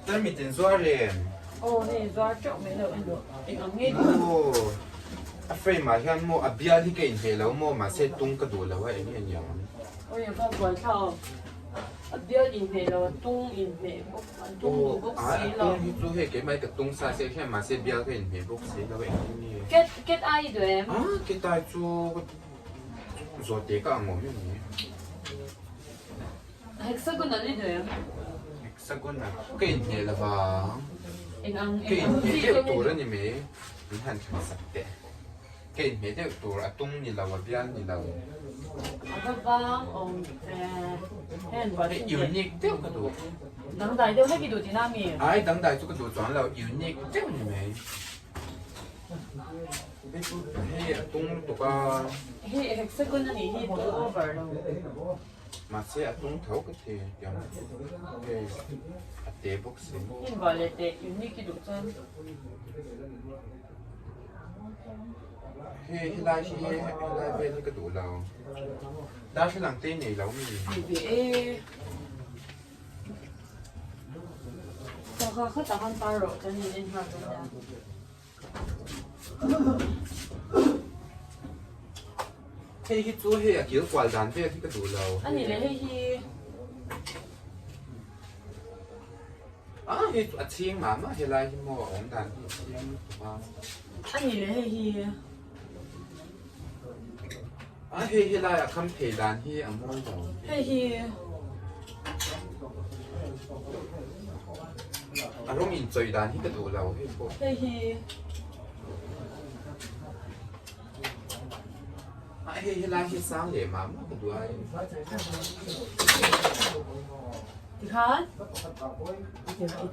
Tarmit in zuar em? Aw hei zuar teuh mai lo en eng ang nge duh a? Aw a frame ah hian maw a bial hi ka inhmeh lo maw mahse tung ka duh lo a eng nge niang ang? Aw eng kha buai thla aw a bial inhmeh lo a tung inhmeh bawk a tung duh bawk si lo. Aw a tung hi chu hei keimah hi ka tung sa se hian mahse bial ka inhmeh bawk si lo a eng nge? Cat cat eye i duh em? Ah cat eye chu zawhte ka ang awm em ni? Hexagonal i duh em? Hexagonal ka inhmeh lo vang. Eng ang Ka inhmeh deuh tur a ni mai. Min han thlan sak teh. Ka inhmeh deuh tur a tung ni lo a bial ni lo. A va vang awm hen buai thin teh. Unique deuh ka duh. Dangdai deuh hlek i duh tihna mi? Ai dangdai chu ka duh chuang lo unique deuh ni mai. Hei chu hei a tung lutuk a. Hei hexagon a nih hi tung over lo. Mahse a tung tho ka ti tiang hei a te bawk si. Hnim vah leh teh unique i duh chuan. Hei helai hi helai vel hi ka duh lo. Darthlalang te nei lo mi? Nei ve e. Kha kha tak an tar rawh chuan in en nghal dawn nia. Hei hi chu hei a kil kual dan vel hi ka duh lo. A ni le hei hi. A hei chu a chhing mah mah helai hi maw a awm dan hi a chhing lutuk a. A ni le hei hi. A hei helai a kham thei dan hi a mawi lo. Hei hi. A rawng inchawih dan hi ka duh lo hei pawh. Hei hi. A hei helai hi sang leh mah mah ka duh ai. Tikhan.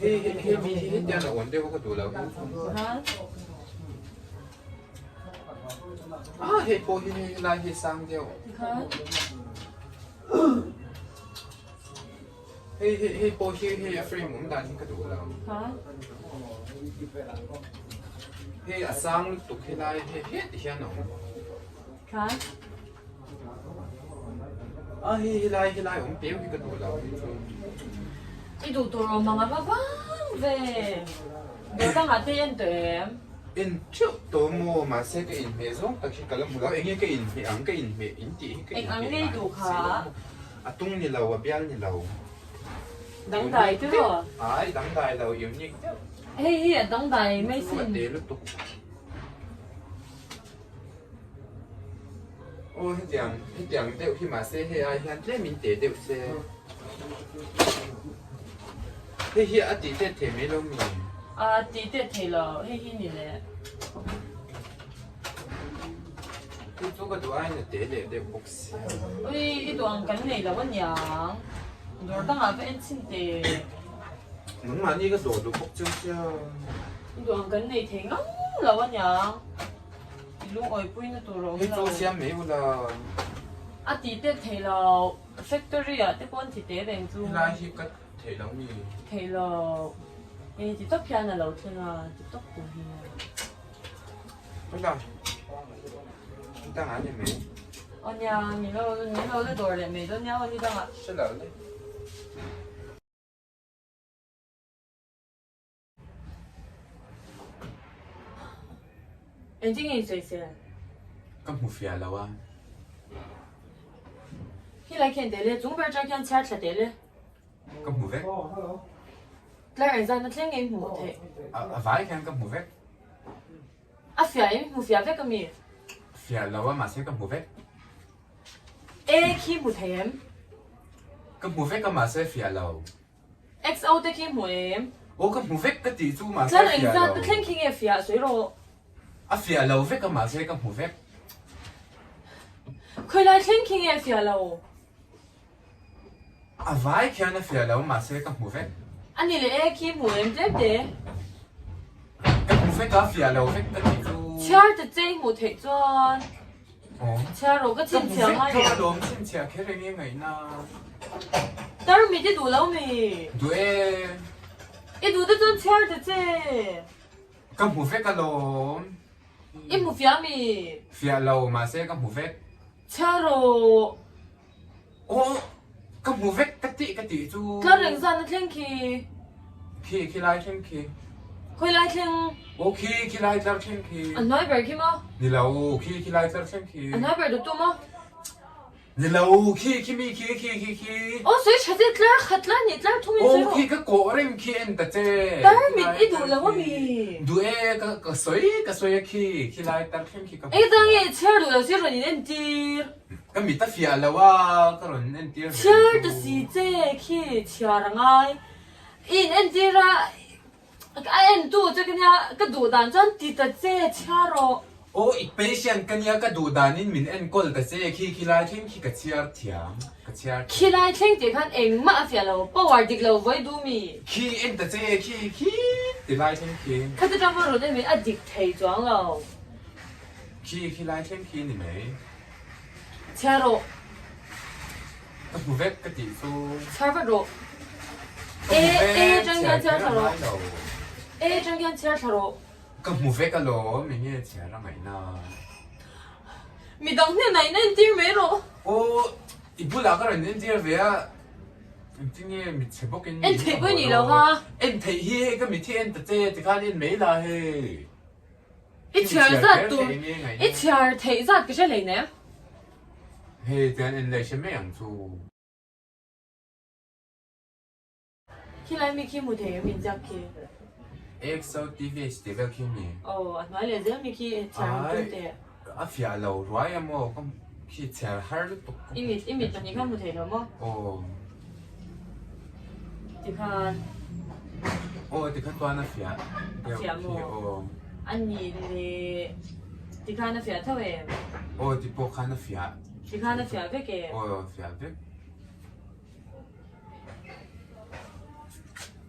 Hei hei mi hi hetiang a awn deuh a ka duh lo. Tikhan. Ah hei pawh hi hei helai hi sang deuh. Hei hei hei pawh hi hei a frame awm dan hi ka duh lo. Hei a sang lutuk helai hei heti hian a awm. Ah hei helai helai awm teu hi ka duh lo hei chu. I duh tur awm ang a va vang ve. Dawr dangah te en tawh em? En theuh tawh maw mahse ka inhmeh zawng tak hi ka la hmu lo eng nge ka inhmeh ang ka inhmeh in tih hi ka Eng ang inhmeh ngei ngai duh si lo kha? maw a tung ni lo a bial ni lo Dangdai unique te deuh rawh. ai dangdai lo unique deuh. Hei hi a dangdai mai Chu a sin. te lutuk. Aw hetiang hetiang deuh hi mahse hei ai hian tlem in te deuh se. Hei hi a tih tet thei mai lo mi? A tih tet thei lo, hei hi ni le. Chu chu ka duh aiin a te leh deuh bawk si. Ui i duh ang kan nei lo aniang. Dawr dangah va en chhin teh. Nangmahni ka dawr duh bawk cheu sia. I duh ang kan nei thei ngang lo aniang. I lungawi na tur a awm lo. Hei chu siam mai ula. A tih tet thei lo. Factory ah te pawh an ti te reng chu. Helai hi ka theih lo mi? Theih lo. Hei ti tawp hian a lo thleng a, ti tawp tur hi a. Hela. Dangah ni mai. Aw nia, min lo min lo la dawr leh mai dawn nia aw ni dangah. Hre lo le. Engtin nge i sawi sel? Ka hmu fiah lo a. Khilai khian teh le, chung ber atang khian chhiar thla teh le. Ka hmu vek. Tlar engzatna thleng nge i hmuh theih? A vai khian ka hmu vek. A fiah em? Hmu fiah vek a mi? Fiah lo a mahse ka hmu vek. E khi hmu thei em? Ka hmu vek a mahse fiah lo. XO te khi hmu em? Aw ka hmu vek ka tih chu mahse a Tlar fiah engzat lo. te thleng khi nge fiah sawi rawh. A fiah lo vek a mahse ka hmu vek. Khawilai thleng khi nge fiah lo? A vai khian a fiah lo mahse ka hmu vek. A ni leh e khi hmu em tlem te. Ka hmu vek a fiah lo vek ka tih chu. Chhiar ta che i hmuh theih chuan. Chhiar rawh ka chhinchhiah ngai lo. Ka lawm chhinchhiah kher eng nge ngaihna. Tar mit i duh lo mi? Duh e. I duh te chuan chhiar ta che. Ka hmu vek alawm. I hmu fiah mi? Fiah lo mahse ka hmu vek. Chhiar rawh. Aw ka hmu vek ka tih ka tih chu. Tlar reng zan a thleng khi. Khi khi lai thleng khi. Khawi lai thleng? Aw khi khi lai tlar thleng khi. A hnuai ber khi maw? Ni lo, khi khi lai tlar thleng khi. A hnuai ber duhtu maw? Ni lo, khi khi mi khi khi khi khi. Aw sawi tha che tlar khat tlar hnih tlar thum in sawi rawh. Aw khi ka kawh reng khi en ta che. Tar mit i duh lo a mi. Duh e ka ka sawi ka sawi a khi khi lai tar thleng khi ka. Ei ta nge chhiar duh lo si rawn in en tir. Ka mit a fiah lo a ka rawn en tir ve. Chhiar ta si che khi chhiar a ngai. I in en tir a a en tu che ka nia ka duh dan chuan ti ta che chhiar rawh. Aw i patient ka nia ka duh dan in min enkawl ta che khi khilai thleng khi ka chhiar thiam ka chhiar thiam. Khilai thleng tih khan engmah a fiah lo power dik lo vawi duh mi. Khi en ta che khi khi ti lai thleng khi. Khati tang pawh rawn en mai a dik thei chuang lo. Khi khilai thleng khi ni mai. Chhiar rawh. Ka hmu vek ka tih chu. Chhiar vat rawh. E e atang hian chhiar thla rawh. E atang hian chhiar thla rawh. Ka hmu vek alawm eng nge chhiar a ngaihna. Mi dang hnenah in entir mai rawh. Aw i bulah ka rawn entir ve a engtin nge mit chhe bawkin En theih pawh i nih lo ha. En theih hi hei ka mit hi en ta che tikhan en mai la hei. I chhiar zat tur i chhiar theih zat ka hre hleinem. Hei chuan en leh hre mai ang chu. Khilai mi khi hmu thei em inziak khi? AXO TVH tih vel khi mi? Aw a hnuai leh zel mi khi chhiar ang tum teh. A fiah lo ruai a maw ka khi chhiar har lutuk. I mit i mit pahnih kha hmu thei lo maw? Aw. Tikhan. Aw tikhan chuan a fiah deuh khi aw. A nih leh tikhan a fiah tho em? Aw ti pawh khan a fiah. Tikhan a fiah vek em? Aw fiah vek.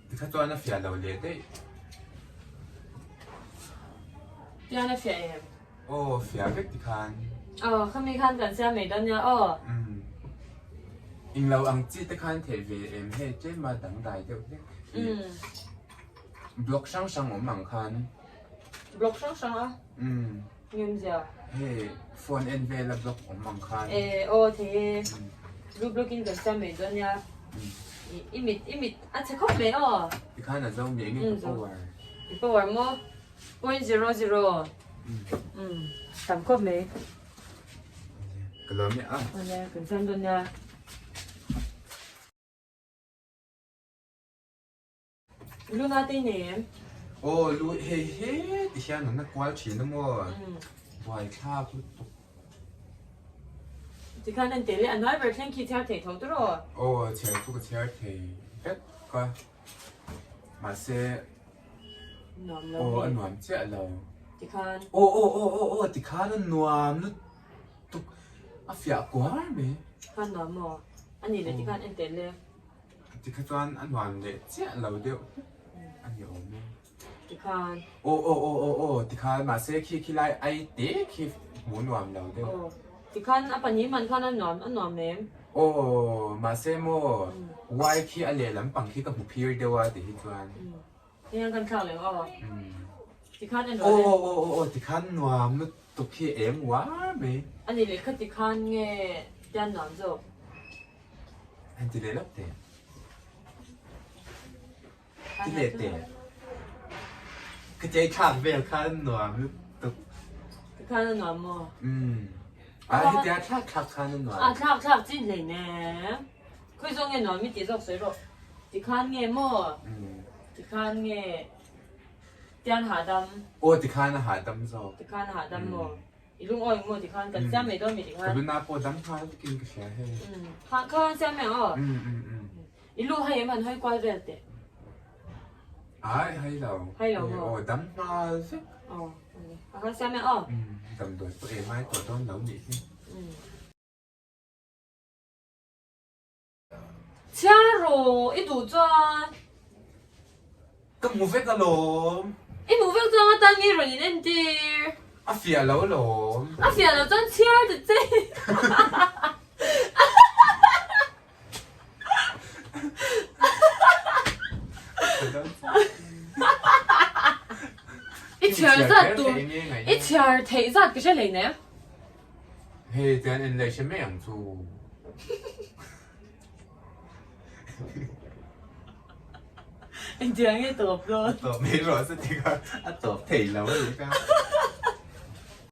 Tikhan chuan a fiah lo leh daih. Tian a fiah em? Aw fiah vek tikhan. Aw khami khan kan siam mai dawn nia aw. Umm. Englo ang chi te khan theih ve em hei tlem a dangdai deuh hlek hi. Block hrang hrang awm ang khan. Block hrang hrang a? Umm. Ngem zia. Hei phone en vela block awm ang khan. E aw thei e. Blue block in kan siam mai dawn nia. I mit i mit a chhe khawp mai aw. Tikhan a zo mi enge ka power. I power maw? 0.00 Umm tam khawp mai. Ka lo nia a. Awle kan siam dawn nia. Lu na te nei em? Aw lu hei he ti hian an na kual thin a maw? Buai thlak lutuk. Tikhan an tel e a hnuai ber thleng khi chhiar thei tho tur aw. Aw chhiar chu ka chhiar thei vek a mahse Nuam lo Aw a nuam chiah lo. Tikhan. Aw aw aw aw aw tikhan a nuam lutuk a fiah kuar mai. Khan nuam maw? A nih leh tikhan en tel e. Tikha chuan a nuam leh chiah lo deuh a ni awm e. Tikhan. Aw aw aw aw aw tikhan mahse khi khi lai ai te khi hmu nuam lo deuh. Aw tikhan a pahnih man khan a nuam a nuam em? Aw mahse maw Y khi a lehlam pang khi ka hmu phir deuh a ti hi chuan. Heng kan thlak leh aw. Tikhan en rawh le. Aw aw aw aw tikhan nuam lutuk hi eng uar mai. A nih leh kha tikhan nge tian nuam zawk? An ti leh lawk teh. Ti leh teh. Ka chei thlak vel khan nuam lutuk. Tikhan a nuam maw? Umm. A hetia thlak thlak khan a nuam. A thlak thlak chin hleinem. Khawi zawng nge nuam i tih zawk sawi rawh. Tikhan nge maw? Tikhan nge tian hahdam? Aw tikhan a hahdam zawk. Tikhan a hahdam maw? I lungawi maw tikhan kan siam mai dawn mi tikhan? Ka luna pawh dam nghal vekin ka hria hei. Kha khan siam mai ang aw. I lu hai em han hawi kual vel teh. Ai hai lo. Hai lo maw? Aw dam nghal vek. Aw a khan siam mai ang aw. Damdawi pawh ei mai tawh dawn lo nih hi. Chhiar rawh, i duh chuan. Ka hmu vek alawm. I hmu vek chuan atan nge rawn in entir? A fiah lo alawm. A fiah lo chuan chhiar ta che. I chhiar zat tur, i chhiar theih zat ka hre hleinem. Hei chuan en leh hre mai ang chu. Engtiang nge tawp dawn? A tawp mai rawh se ti kha a tawp thei lo a ni kha.